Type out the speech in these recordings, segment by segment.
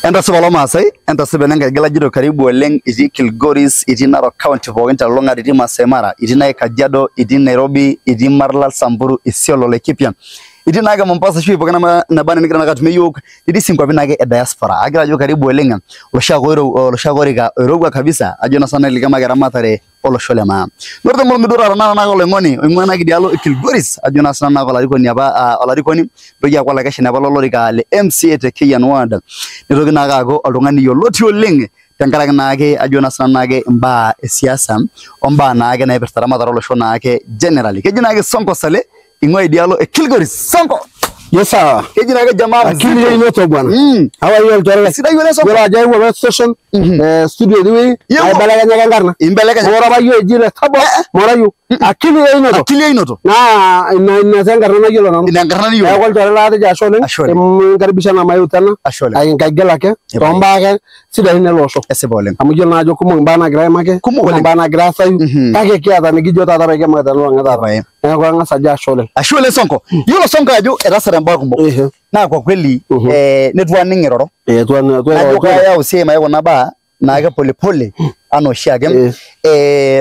Entasupa lomaasai, entasupa enenkai lajito karibu oleng itii Kilgoris, itii Narok County pookin telulung'ata, itii Maasai Mara, itii naake Kajiado, itii Nairobi, itii Maralal, Samburu, Isiolo, Laikipia, itii naake Mombasa ashu pookin naba enaa nigira naake atumie iyiok, itii sii nkuapi naake e diaspora. Agira ajo karibu oleng oloshiake orika oirowua kabisa, ajo naa sinanu likemaki eramatare olosho le maa. Ore tengolong duo taata naa naake oloing'oni oing'ua naake idialo e Kilgoris, ajo naa sinanu naake olarikoni apa olarikoni, nitoki aaku olaikesheni apa lolorika le MCA te Keyian Ward, nitoki naake aaku oltung'ani yioloti oleng tenkaraki naake ajo naa sinanu naake imbaa e siasa ombaa naake naipirta eramatare olosho naake generally. Keji naake Sonko Saleh ing'ua idialo e Kilgoris. Sonko! Yes sir. Keji naake jamaa Akili mzito. inoto bwana. How are you olchore? Sidai oleng Sonko. Yiolo ajo aewuo apa station studio tewueji Yewuo. naibelekenyaka enkarna. Imbelekenya. Ore apa yiok eji le Tabo, mora yiok. Akili inoto. Akili inoto. Naa ina taa enkarna nayiolo nanu. Ina enkarna niyiolo. Neeku olchore latejo ashe oleng. Ashe oleng. Inkaribisha na maeu tena. Ashe oleng. Enkaigil ake toombaa ake sidain ele osho. Esipa oleng. Amu iyiolo naa ajo kumok imbaa naagira aimaki, Kumok oleng. imbaa naagira aasayu, kake kiata nikijo taata pee telulung'ata taata. Epae. Neeku ang'as ajo ashe oleng. Ashe oleng Sonko. Yiolo Sonko ajo etaasate imbaa kumok. Naa kwa kweli neitu aning iroro. Najo kayau sii aimaki kuna baa naake pole pole anaa oshiake.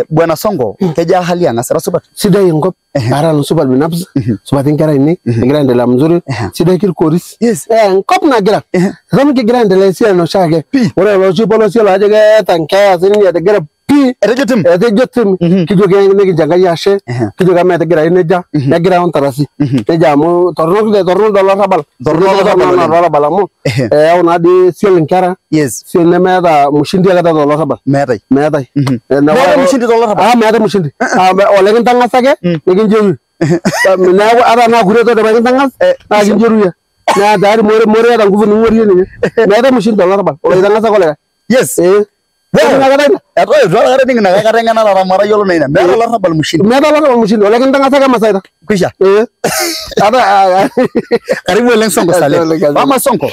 Bwana Sonko, kejaa hali ang' ira supat? Sidai enkop, ara nanu supat binafsi, supati inkera ainei, egira aendelea mzuri, sidai Kilgoris. Enkop nagira. Eton kigira aendelea esiai enoshiake. Ore oloshi polosie laajo keeta nkeeya sininye etigire pii. Etejo tim. Etejo tim. Kijo nikincho Enkai ashe, kijo kamaa etigirai nejia, negira ontarasi. Nejo amu torrono doi olarrabal. Torrono olarrabal oleng. Olarrabal amu eyau naa dii siol inkera, siol nemeeta mshindi akata tolarrabal. Meetae. Meetae. Meetae mshindi tolarrabal? Meetae mshindi. Olekintang'asa ake, nikinjeruhi. Neeku ata tenaa kureto ake kintang'as, naa kinjeruhi. Naa tayari more eeta nguvu ning'orie ninye. Meetae mshindi tolarrabal, oloitang'asa ake olikae. Itu aikata ening ina kata eng'enata amu atayiolo naa ina. Meeta olarrabal mshindi. Meeta olarrabal mshindi, olekintang'asa ake emasaita. Kwisha. Karibu oleng Sonko Saleh. Mama Sonko.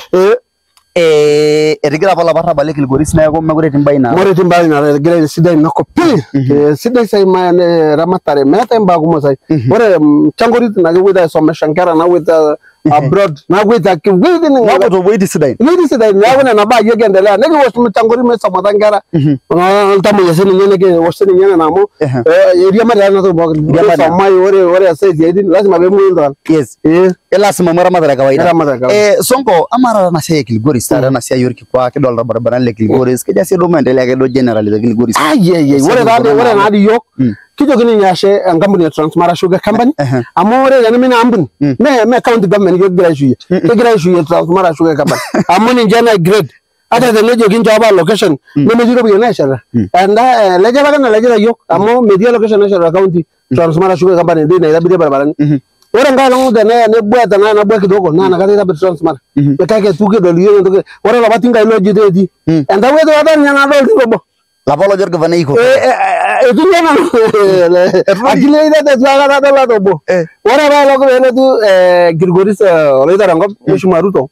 Etigira apa olapa arrabal le Kilgoris neeku mekure etii imbae Mekure etii imbae naa egira sidai inakop pii. Sidai sai eramatare, meetae imbaa kumok sai. Ore mchangorit naa kepoito aisomesha inkera napoito abroad, napoito ake wuejitin Napoito wuejitin sidain. Wuejitin sidain, neeku nena baa yiok kiendelea. Nikiwosh mchangorit meisomata inkera, oltamoyia sininye nikiwosh sininye nena amu eriamari taa ena toki pookin. Ore ore esaa isiaitin lazima peemuoyu iltung'anak. Lasima amu eramatare e kawaida. Eramatare e kawaida. Sonko, amaa taata ena siai e Kilgoris, taata ena siai orkikuak, kidolta irbaribarani le Kilgoris, kejaa sii duo maendeleo ake duo generally te Kilgoris? Ore taa dii yiok, kijoki ninye ashe enkampuni e Transmara Sugar Company, amu ore tenimi ina ampuni, mee county government kigira aishuyie, kigira aishuyie Transmara Sugar Company, amu ninche nai grade. Ata tenejo kincho apa allocation, nemetii iropiyiani naishorita. Enda elejata ake nalejita yiok, amu metii allocation naishorita county Transmara Sugar Company entoki naitobirie irbaribarani. Ore enkae olong tenebua tenaa enabua kidogo naa inakata itobir Transmara. Kake eitu kidol iyiok entoki. Ore olapa tinkai lojito etii. Entawuo eitu aikata ninye nadol obo. Lapa lojo orgavanai iko. Eitu ninye nanu. Akili ai eitu aikata adol ata obo. Ore apa elong peelotu Kilgoris oloitore enkop Mheshimiwa Ruto,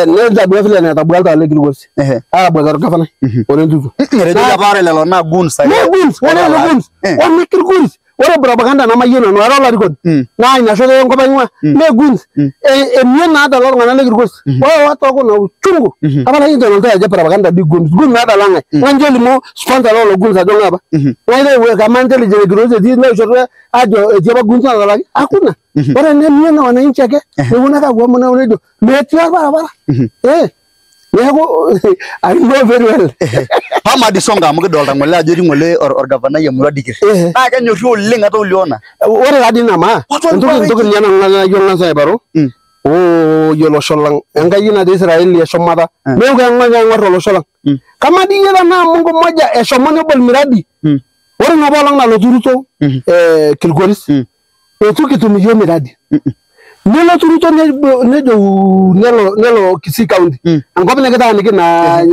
netabua vile netabua iltung'anak le Kilgoris. Aabuaki orgavanai Ole Ntutu. Etejoki apa ore lelo naa goons ake. Mee goons, ore lelo goons. Ore Kilgoris. Ore propaganda namayiolo nanu ara olarikoni naa ina shoto enkop aing'ua mee goons. Emion naata lelo tung'anak le Kilgoris. Ore watu wako na uchungu. Apa nakincho nanu ajo propaganda di goons. Goons naata lang'ae. Ng'ai ncho elimu sponsor lolo goons ajo ng'ae apa. Ng'ae kama intelligence Kilgoris etii naishoru ajo etii apa goons natalaki. Hakuna. Ore ene emion na wananchi ake neponu ake aapuo amu nejo metii orbaribara. Neeku I know very well. Pamadi Sonko amu kidolta ng'ole ajo etii ng'ole orgavanai emurua Dikir. Naa kenyorri oleng ata uliona. Ore taa dii ina maa, entoki ninye nanu nayiolo nang'as aiparu, yiolo olosho lang, Enkai natii Israeli eshumata. Neeku keng'or olosho lang. Kamaa dii iyie tenaa Mungu mmoja eshomo nebol miradi. Ore napa olong nalotu Ruto Kilgoris, eitu kitum iyiok miradi. Nelotu Ruto nejo nelo Kisii County. Enkop nikitaaniki naa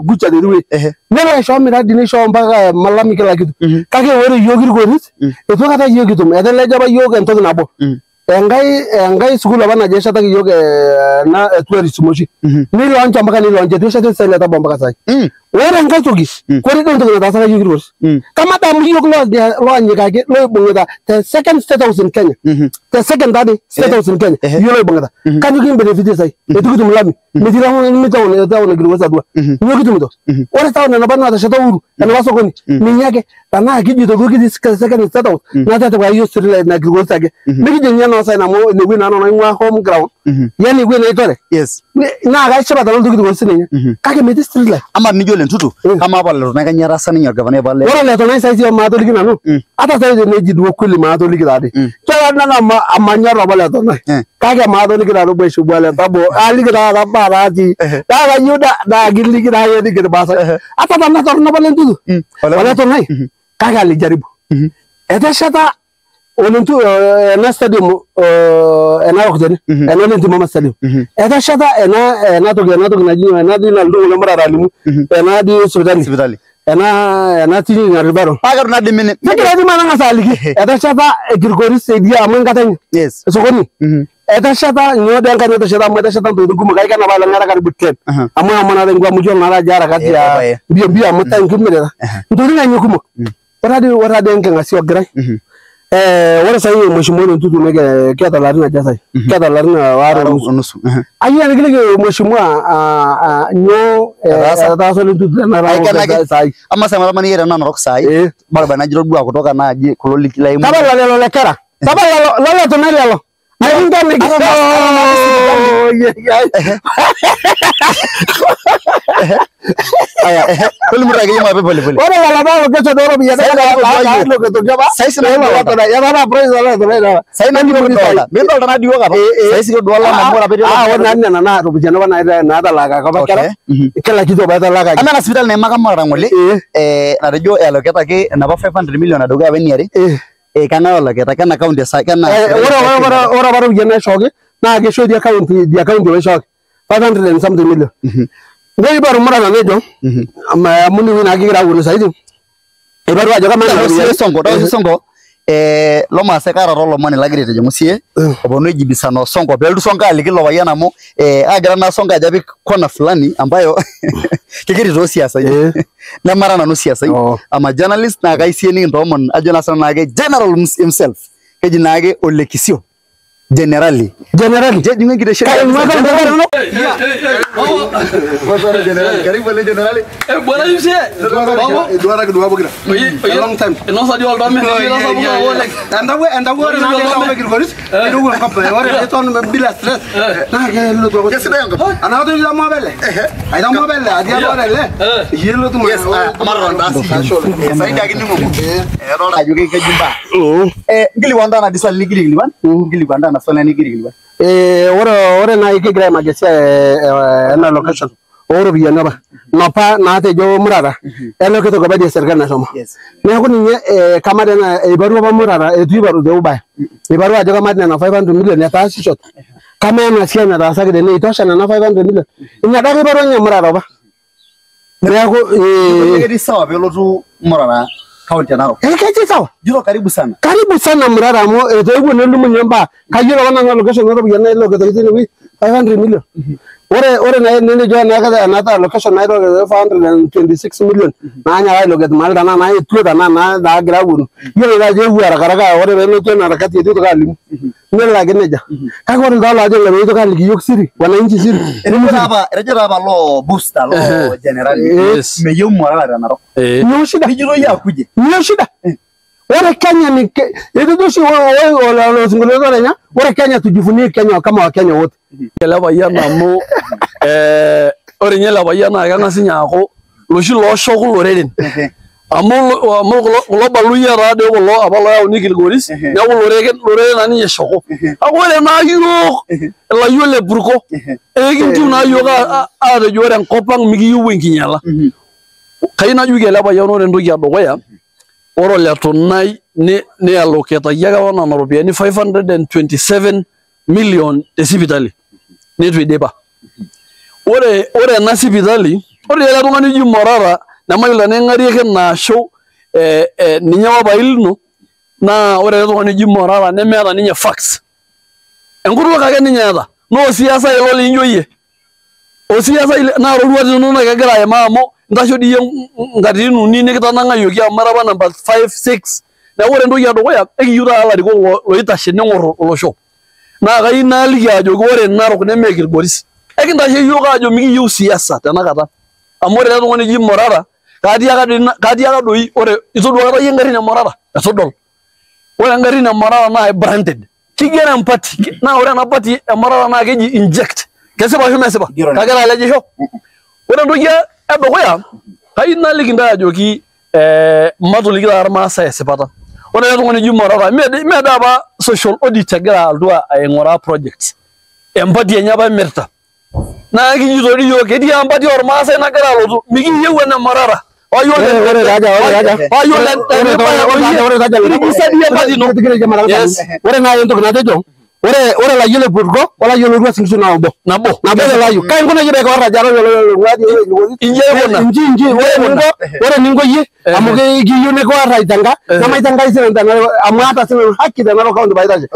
Gucha tewueji. Nelo aisho miradi neisho mpaka malami kila kitu. Kake ore iyiok Kilgoris, eitu aikata iyiok kitum. Eteleja apa iyiok entoki nabo. Enkai sukuul apa naji eshetaki iyiok ena tourism oshi. Nilaunch mpaka nilaunch, eitu esheti sai le Tabo mpaka sai. Ore enkae toki, ore doi entoki nataasaka iyiok Kilgoris. Kamadamu iyiok loonyikaki loibung'ita the second state house in Kenya. The second daddy state house in Kenya yiolo ibung'ita kanyo kimbenefit sai eitu kitum lami metii town town Kilgoris atua nyoo kitumito ore town enapa natesheta Uhuru enapa sokoni ninye ake tenaa kijito duo kitii second state house natetipika yiok street light na Kilgoris ake mikijo ninye noo sain amu inewueji naa nanu naing'ua home ground yani ewueji naitore yes naa kaishipa tenalotu Kilgoris ninye kake metii street light ama nijo Lentutu kama apa Letonai kanyoo etaasa ninye orgavanai apa le ore Letonai saisi maatoliki nanu ata saisi teneji duo kweli maatoliki taadei kera nanu amanyor apa Letonai kake maatoliki nanu mheshimiwa Lentabo aliki taata mbaa natii naa kayieu naa kiliki naake nikirmaasai ata tenaa torrono apa Lentutu o Letonai kake alijaribu etesheta Olentu ena stadium ena Narok tene ena Lentimama stadium etesheta ena toki naji ena dii nalotu kulo murara alimu ena dii sipitali ena tini naribaro paka tunadimini kegira dii manang'asa aliki etesheta Kilgoris idia amu enkata enye yes sokoni etesheta nyoo dii enkata etesheta amu etesheta ntokitin kumok kaikena apa ilang'arak karibu 10 amu amu naa ingua amu iyiolo naa ajo harakati ya mbio mbio amu time kimirita ntokitin enye kumok ore ade enking'asia ogirai ore sai mheshimiwa Lentutu kiata ilarin aja sai kiata ilarin waare onusu ayieu nikiliki mheshimiwa nyoo etaasa Lentutu tenakata sai ama sai mara niyieu tena Narok sai baraba naji todua kutoka naaji kulo laimu tapala lelo le kera tapala lelo Letonai lelo aya tolimu taa akeyie mape pole pole ore lelo naa lokeso doo ropiyiani sai nanu midolta naa dii apa sai sii todua lama amu ore apa ore naa nena naa ropiyiani apa naatalakaka apa kera kila kitu apa etalakaki ama ena sipitali naimaka Murara ng'ole natejo eloketaki enapa 500 million edukuya apa eniare kang'ae oloketa kena county kena ore apa ropiyiani naishooki naa keisho dia county naishooki 500 and something million ore ibaru Murara nejo amu inewueji naa kigira aaponu saidi ibaru ajo kamaa Sonko tawasi Sonko lomaasai kaata tolomoni lagira aitijing'u siye oponu aijibisana o Sonko peelotu Sonko aliki ilo payian amu aagira naa Sonko ajo apik kona fulani ambayo kekiti toosiasai nemara nanu siasai ama journalist naa kaisie nikintoomon ajo naa sinanu naake general himself keji naake Olekisio Generali jing'u enkitesheni Karibu ole generali. Bwana yusie. Duara kiduwa bukira. A long time. Inosa di oltome. Endawu ore naa keeta Kilgoris. Irowua enkop. Ore iton bila stress. Naa kelotu ake. Kesidai enkop. Anaa toki itamoo apa ele. Aitamoo apa ele. Atii apa ore ele. Iyelotu Yes, matoton taa sii. Saidi ake ning'oku. Adolta ajo keji mbaa. Nkilikuan taa nadi swali nigira aikilikuan. Nkilikuan taa na swali nigira aikilikuan. Ore naaji kigira aimaki esiai ena location ooropiyiani apa napa naatejo Murara ena kitok apa dii esirkali nashomo neeku ninye kamaa ena eibarua apa Murara eitu eibaru te ubaya eibarua ajo kamaa nena 500 million etaasishote kamaa ena siai nataasaki tene eitosha nena 500 million ina adake eibarua ninye Murara apa neeku ketii sawa peelotu Murara county ya Narok ketii sawa jito karibu sana Murara amu etoiwuo nelimu ninye mbaa kayiolo apa nanu location ooropiyiani nailoketoki tinewueji 500 million ore naa nejo ena allocation naitoki 426 million naanyaka ailoket mali tenaa naetuo tenaa naagira aaponu yiolo taa ajo eewuo haraka ore peelotu ena harakati eitu eitoki alimu nelo ake nejia kake ore taa loojo ilo peitoki aliki iyiok siri wananchi siri etejo taa apa loo booster loo generali meyieu Murara te Narok nyoo shida nijito iyie akuje nyoo shida ore Kenya ni etejo oshi osinkolio lenye ore Kenya tujivunie Kenya kama Wakenya wote ele payian amu ore ninye ele payian naa keng'as ninye aaku loshi looshoku iloreren amu kulo baluyia taadoi kulo apa looyauni Kilgoris neeku loreren naa ninye eshoku kake ore naa yiok ilayiok le Purko ekintiu naa yiok aatejo ore enkop ang mikiyieu enkinyiala kayieu najoki ele payian ore entoki edukuya ore Oletonai nealoketaki ake apa nena ropiyiani 527 million te sipitali neitu eidipa ore ena sipitali ore ele tung'ani oji Murara nemayiolo tenaa ing'arieki ina ashu ninye apa papai lino naa ore ele tung'ani oji Murara nemeeta ninye facts enkutuk ake ninye eeta naa osiasa ilo liinjo iyie osiasa naa roruat inonok kegira aimaa amu intasho dii iyie nkatitin uni nikitanang'ayioki amu ira apa namba 5 6 Neeku ore entoki edukuya ekiyieu taata ilarikok loitashe neng'or olosho. Naa kayieu naliki ajoki ore Narok neme Kilgoris. Ekintashe yiok ajo mikiyieu siasa tenakata. Amu ore ele tung'ani oji Morara katiaka doi ore itodua kata yie engarri e Morara etudol. Ore engarri e Morara naa branded. Kigero empati naa ore ena party e Morara naa keji inject. Kesipa ashu mesipa? Kagira alejisho. Ore entoki edukuya kayieu naliki ntae ajoki matoliki taata irmaasai esipata. Ore ele tung'ani oji Morara mee doi apa social audit egira alotu aing'uraa projects. Empati enye apa emirta. Naa kijito doi yiok ketii empati ormaasai nagira alotu mikiyieu ene Morara. Ore naaji entoki natejo ore layiok le Purko olayiok lotii Uasin Gishu naa obo. Nabo. Nabo lelo ayiok. Kai inkuna iyie pee kiwor ajo inji inji ore ninko iyie amu kiyieu nikiwor aitanga nemaitanga sii amu aata sinanu haki te Narok County paitashe.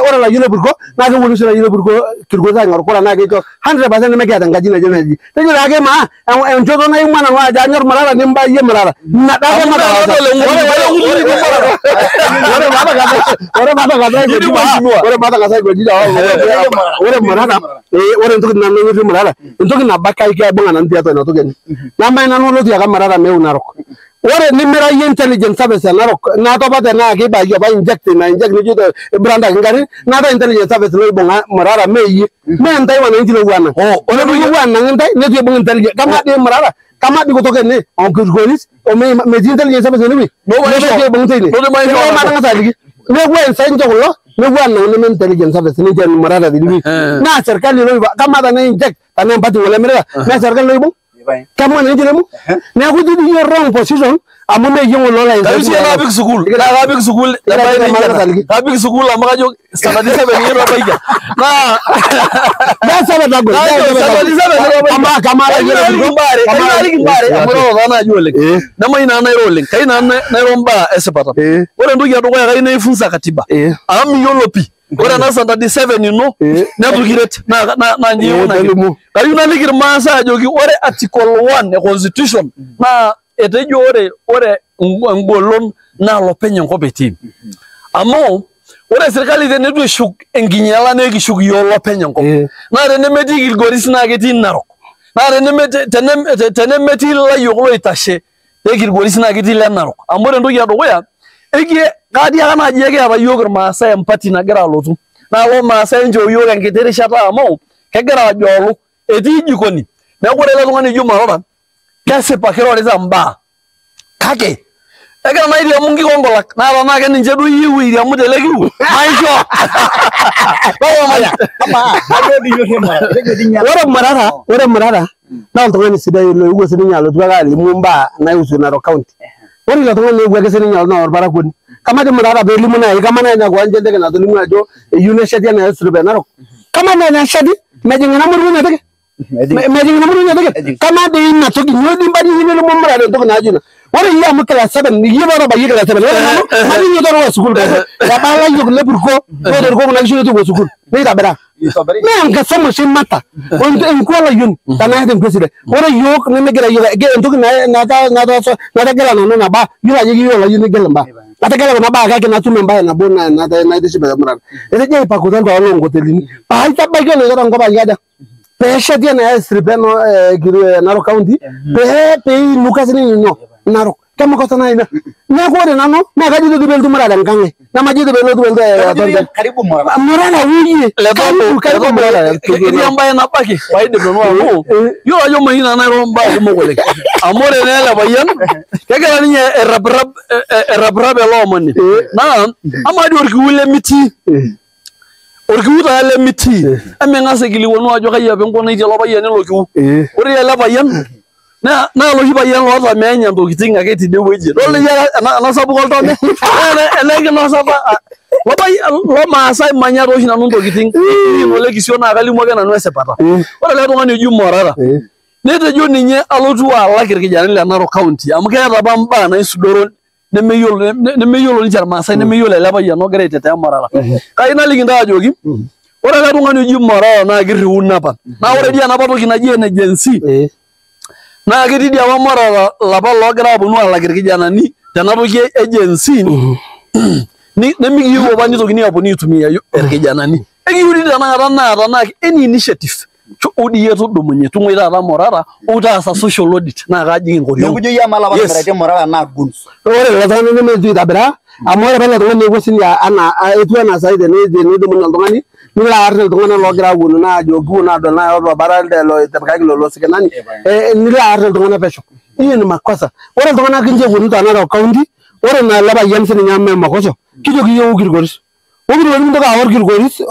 Ore layiok le Purko naa keponu sii layiok le Purko Kilgoris aing'oru kura naa kejo 100% nemekiata enkaji naje naji. Tejo taake maa enchoto naing'ua nanu ajo anyor Morara nimba iyie Morara. Ina daake mataasa. Ore Morara ore entoki nanu Morara entoki nabo ake kaibung'a nanu tiatua ina toki enye. Namae nanu olotiaka Morara meu Narok. Ore nimira iyie intelligence service e Narok naata tenaa keibayie apa inject ina inject nijo brandaki ingarrin naata intelligence service loibung'a Morara mee iyie. Mee ntae wananchi lowuo anang'. Ore lowuo anang' intae neitu eibung intelligence. Kamaa dii Morara kamaa dii kutoka ene o Kilgoris metii intelligence service enewueji. Neitu eibung teine. Matang'asa aliki. Nepuo aisai ninche kulo nepuo anang' neme intelligence service ninche Morara tenewueji. Naa serkali loibung kamaa tenaa inject tenaa empati ng'ole emirita naa serkali loibung. Kamu wananchi lemu? Neeku itii iyie wrong position amu mee iyie ng'ole olo Kayieu sii napik sukuul. Naa kapik sukuul kapik sukuul amu kajo standard 7 ninye nabaikia. Naa standard 7 kayieu naliki mbare amu iroro taa naaji oleng. Nemayieu naa nairo oleng. Kayieu naa nairo mbaa esipata. Ore entoki edukuya kayieu naifunza katiba. Amu miyiolo pii. Ore ena standard 7 ino neitu kiret naa inji ikunaki. Kayieu naliki irmaasai ajoki ore article 1 e constitution naa etejo ore engolon naa lopeny enkop etii. Amu ore serkali teneitu eshuk enkinyala naa ekishuk iyiok lopeny enkop. Naa tenemetii Kilgoris naa ketii Narok. Naa tenemetii ilayiok loitashe te Kilgoris naa ketii ile Narok. Amu ore entoki edukuya katiaka naaji ekiata yiok irmaasai empati nagira alotu. Naa loo maasai enchoo yiok enkiti rishata amu kegira ajoolu etii jikoni. Neeku ore ele tung'ani oji Morara kesipa kirorita mbaa. Kake egira naa airiamu nkik onkulak naa tenaa keninche duo iyieu airiamu tele kiu maisho. Ore Morara naa oltung'ani sidai loewuo sininye alotu ake alimu mbaa naihusu Narok County. Ore ilo tung'ani loewuo ake sininye naa orparakuoni. Kamaa dii Morara peelimu naaji kamaa naaji ina kiwanja enteke natolimu ajo eyieu nesheti ena airstrip e Narok. Kamaa naa enesheti mejing ina murua ina teke. Mejing ina murua ina teke. Kamaa dii ina toki nyoo dii mbadi niyieu nelimu Morara entoki naajo ina. Ore iyie amu class 7 iyie lotabayie class 7. Ore nanu matii ninye otoriko sukuul pesho. Ebaa layiok le Purko lotoriko kuna kishu neitu epuo sukuul neitobira. Mee enkisuma oshi mata enkuo olayioni tenaa eeta enkuo sidai. Ore yiok nemigira yiok entoki nategela nanu ina baa yiolo ajo keyieu olayioni negel imbaa. Ategela kuna baa kake natum embae nabo naitiship te Murara. Etejo aipakuta iltung'anak loonkotelini paa aitabaiki oloitore enkop ajo kaja peesheti ena airstrip e Narok County pee einuka sininye nyoo Narok. Kemakosa naa ina. Neeku ore nanu naa kajo doi peelotu Murara enkang ai. Nemajoito peelotu peelotu Karibu Morara. Murara uyie. Karibu Murara. Ketii embae nabaki paidip nanu amu yiolo ajo mayieu nanu nairo mbaa kumok oleng. Amu ore naa ele payian kegira ninye airapirap ele omoni. Naa amaa dii orkiu lemitii. Orkiu taa lemitii. Eming'as aikilikuanu ajo kai apa inkunaitie ilo payian ilo kiu. Ore ele payian naa loshi payian loota meenya ntokitin ake tidie wueji. Idol iyie ena sapuk oltome. Ele kinosata lo maasai manya oshi nanu ntokitin. Ole kisio naa kalimu ake nanu esipata. Ore ele tung'ani oji Morara netejo ninye alotu alak irkijanani le Narok County amu keeta apa mbaa naisudoro nemeyiolo ninche irmaasai nemeyiolo ele payian ogira aitetea Morara. Kayieu naliki ntae ajoki ore ele tung'ani oji Morara naa kirriuni apa. Naa ore dii enapa toki naji ene Gen Z naa ketii dii apa Morara lapa loogira aaponu alak irkijanani tena toki e Gen Z Nemikiyieu apa nitokini aaponu aitumia irkijanani. Ekiyieu dii tenakata naata naa any initiative odiyie tudumunye tung'uai taata Morara otaasa social audit naa kaajing enkoriong. Neeku ijo iyie amaa lapa Yes. otimiraitie Morara naa goons. Ore lelo tung'anak nemeetu aitobiraa amu ore apa ele tung'ani eewuo sininye anaa etiu anaa saai tenidumunye oltung'ani nilo aar iltung'anak loogira aaponu naa ajo kipuo naa adol naa olbarbara elde lotipikaki lelo sikinani nilo aar iltung'anak pesho. Hiyo ni makosa. Ore iltung'anak kincho eponu te Narok County, ore naa ele payian sininye amu mee makosa, kijoki iyiook Kilgoris. Ore mintoki aor Kilgoris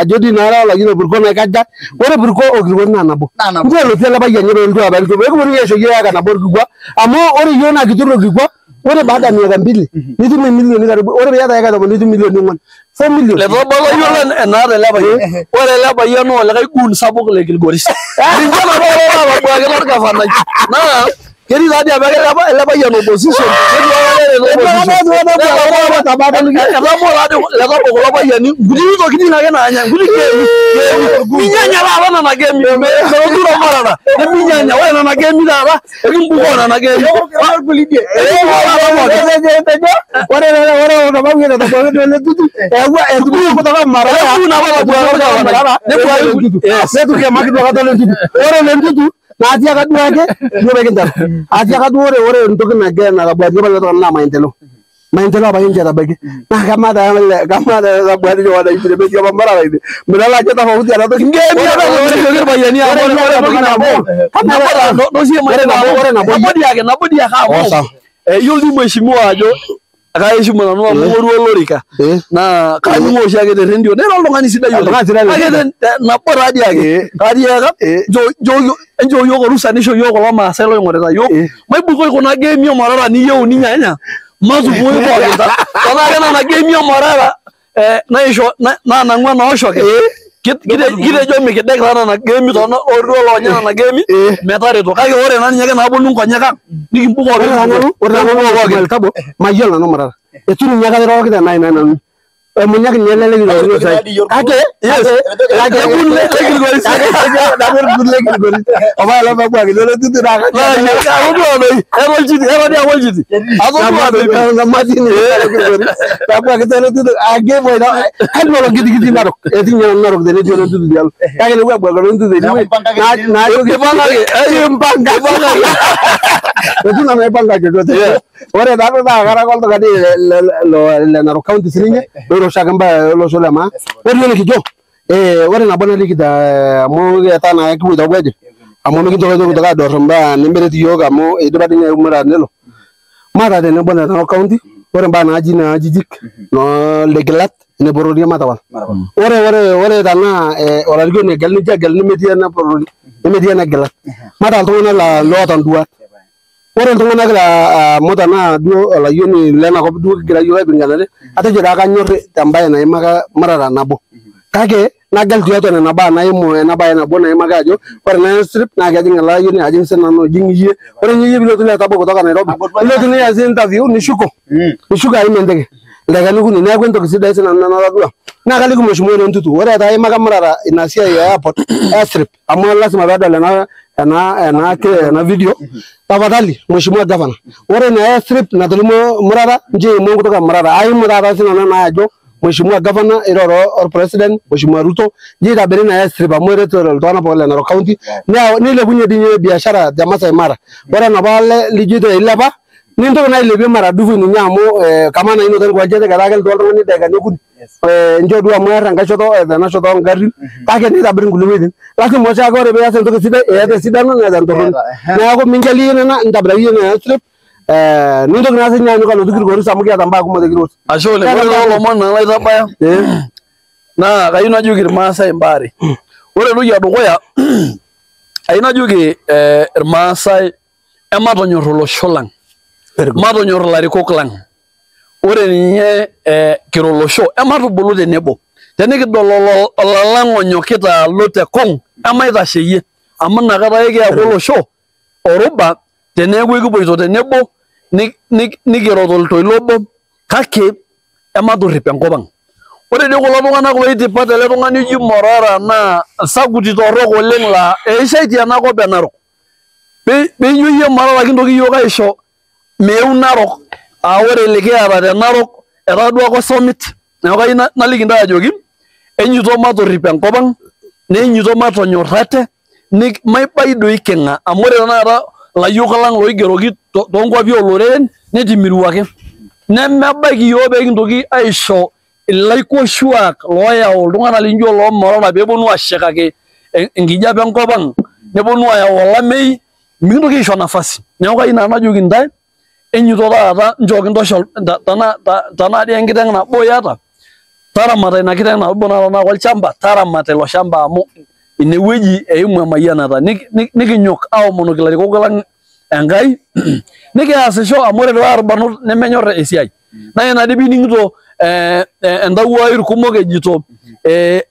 ajo dii naa olayioni Purko naikaja. Ore Purko o Kilgoris naa nabo. Naa nabo. Ncho elotu ele payian peelotu abaki Purko. Ekiponu aisho iyiook eka nabo orkikua amu ore iyiook naa kitur orkikua. Ore baada ya miaka mbili nitum emilioni karibu. Ore piata eka tomon nitum milioni 4. 4 million. Letabala yiolo enaata ele payian. Ore ele payian naa olikae goon sapuk le Kilgoris. Ninche napa otabuakita orgavanai. Naa ketii taa dii apa ele payian opposition. Ketii apa ele opposition. Etamo taa dii letabo kulo payiani nkuti tokitin ake naanya nkuti geemi. Minyanya taata nena geemi. Melotu Morara. Neminyanya ore nena geemi taata ekimbukoo nena geemi. Ore ore sababu ya tababu ele tutu ewa etuku kutoka Marara. Etu napa otabuakita orgavanai. Yes. Netu kiamaki duo kata le tutu. Ore le tutu naatiaka duo ake duo pekintaru. Atiaka duo ore entoki nagira natabuatie apa lelo tung'anak naa maendeleo. Maendeleo apa ninche etabaiki. Naa kamaa taa ele kamaa taa etabuatie wananchi temetii apa Marara ine. Midol ajo tofauti ena toki. Ngeemi apa etorikioki irpayiani amu ore entoki nabo. Nabo nabo dii ake amu yiolo dii mheshimiwa ajo kaishimu nanu amu ng'orua olorika naa kaning'o oshiake te rendio nera oltung'ani sidai oleng. Kake nabo taa dii ake katiaka nchoo yiok orusa nisho yiok kulo maasai loing'orita yiok maibukoi kuna geemi Morara niyieu ninyanya matupoi pookin tenaa kenena geemi Morara naisho naanang'u enaoshoki kitejo mikidek taa nena geemi toorduo loonya nena geemi metareto kake ore naa ninye ake naaponu nkonyek ang nikimbukoo Ore nanu ore nanu mayiolo nanu Morara. Eitu ninye aikata iroroki tenaa ina nanu. Emunyak ninye ele lekilgoris kake kake Egun le Kilgoris. nanu orgun le Kilgoris. Apa ele otabuakini ole tutu naa Atodua doi era olchiti era dii apa olchiti atodua doi namatii ninye le Kilgoris. Tabuakita ole tutu ake boina kaidim olokitikiti Narok. Etii ninye nanu Narok tenetii ole tutu tialo. Kake nepuo abuaki ole tutu tenewueji najoki Ipangaki impanga. Etu nanu aipangaki duo tene. Ore taa naa kara ake oltung'ani le Narok County sininye loiroshaki imbaa olosho le maa. Ore yiolo kijo ore nabo naliki amu etaa naa kipuoito bweje amu mikintoki aitoki kutoka ador imbaa nemeret iyiok amu eidipa dii ninye Murara nelo. Maata tenebo le Narok County ore imbaa naaji naajijik noo legilat enepororie matawal. Ore tenaa olarikoni egel ninche egel nemetii eneporori nemetii enegilat. Maata iltung'anak loota induat. Ore iltung'anak amu tenaa duo olayioni lenakop duo kigira yiok aipinganare atejo taa kanyor tembae naimaka Morara nabo. Kake nagel tiatua nena baa naimu ena bae nabo naimaka ajo ore ena strip naa kejing ele ayioni ajing sinanu ojing iyie. Ore ninye iyie pilotu letabo kutoka Nairobi nilotu nias interview nishuko. Nishuko aim enteke. Ildaikani kuni neeku entoki sidai sinanu nanu natadua. Naa kaliki mheshimiwa ole Ntutu ore etaa imaka Morara ina siai e airport airstrip amu lazima peedol ena video tafadhali mheshimiwa governor ore ina airstrip natolimuo Morara nchoo eimu enkutuk e Morara aimu taata sinanu ena ajo mheshimiwa governor iroro orpresident mheshimiwa Ruto nchoo eitabiri ina airstrip amu eretito iltung'anak pookin le Narok County neilepunye dii ninye biashara te Masai Mara. Ore enapa lijoito eilepa nintoki naa ailepie maradufu ninye amu kama naa inoto enkiwanja enteke etaa kelotu oltung'ani ildaikani okuni nchoo duo amu eeta enkae shoto tena shoto oongarrin kake nitobiri nkulie wuejitin. Lazima oshiake ore pias entoki sidai eeta esidano neeta entorroni. Neeku mincho iyie nena ntabiraki iyie ina airstrip nintoki naa sininye anyok alotu Kilgoris amu kiata imbaa kumok te Kilgoris. Ashe oleng. Ore taa lomon naa laitabaya naa kayieu najoki irmaasai imbaa are. Ore entoki edukuya ayieu najoki irmaasai ematonyor olosho lang. Matonyor ilarikok lang. Ore ninye kira olosho ematubulu tenebo. Tenikidol olalang onyokita alo te kong emaitasheyie amu inakata ake kiaku olosho oruba teneeku ekipoito tenebo nikiro toltoilo obo kake ematorrip enkop ang. Ore dii kulo tung'anak loitipat ele tung'ani oji Morara naa sakuti torrok oleng laa eishaitie enakop e Narok. Piijo iyie Morara kintoki yiok aisho meu Narok aa ore likiata te Narok Etaa duo ake osomit. Neeku kayieu naliki intae ajoki enyito matorrip enkop ang, nenyito matonyor ate, maibai doi king'a amu ore tenakata ilayiok lang loigeroki toonkuapi ooloreren netimiruaki. Nemebaiki iyiook pee kintoki aisho ilaikoshuak looyau iltung'anak linjo loomorora peeponu aashikaki enkijape enkop ang, neponu ayau olameyu, mikintoki aisho nafasi. Neeku kayieu nanu najoki intae enyito taata nchooki ntosho tanaa dii enkiteng' nabo iyata, taramata ina kiteng' nabo naata tenaa kolchamba, taramata ilo shamba amu inewueji eimu emayianata. Nikinyok aomonoki ilarikok lang Enkai, nikiasisho amu ore taa irbarnot nemenyor esiai. Naa ina dii pining'ito entawuo ai irkumok ejito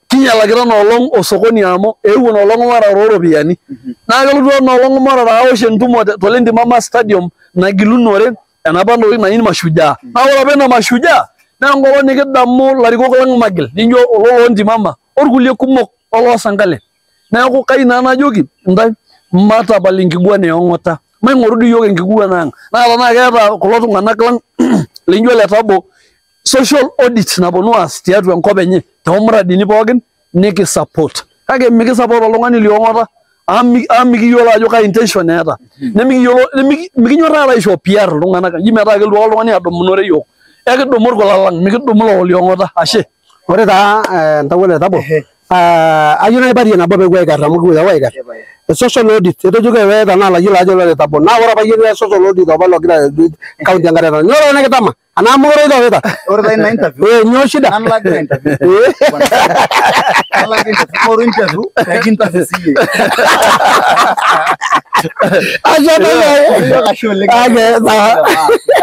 kinyalakita inoolong osokoni amu eewuo inoolong morara ooropiyiani. Naa kelotu enoolong morara aosh entumo tole Ntimama Stadium nagilunore enapa toki naji Mashujaa. Naa ore apa ina Mashujaa naa enkolong nikidamu ilarikok lang magil nijo olo loo Ntimama orkulie kumok oloosankale. Neeku kayieu naa najoki intae matapal enkiguana e ong'ota. Maing'oru dii iyiook enkiguana ang'. Naa tenaa keeta kulo tung'anak lang lijo le Tabo social audit naponu aas tiatua enkop enye toomuradini pookin nikisupport. Kake mikisupport oltung'ani liong'ota amu mikiyiolo ajo kai intention eeta. Nemikiyiolo mikinyorraa aisho PR iltung'anak inji metaa kelotu ake oltung'ani adumunore iyiook. Ekidumu orkulam lang, mikidumu lelo liong'ota. Ashe. Ore taa entawuo le Tabo, ayieu naiparie nabo peepuo aikar amu kipuoito aikar. Social audit, etejo keeta naa layiolo ajo le Tabo. Naa ore apa yie social audit apa logira audit county enkare Tana. Nyoo nikitama? Anaa mokure itawita? Ore taa ina interview. Nyoo shida? Nanu lagira interview. Nanu lagira interview. Ng'oru interview, pee kinterview siyie. Ashe taa. Ashe oleng. Ake, sawa.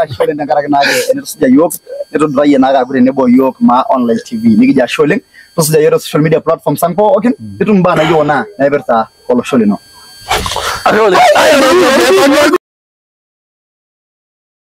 Ashe oleng tenkaraki naake enitusuja iyiook, nitudurayie naake aaku tenebo iyiook Maa Online TV. Nikijo ashe oleng, tusuja iyiook te social media platforms ang pookin, nitum imbaa naijo kuna naipirta olosho lino. Ashe oleng.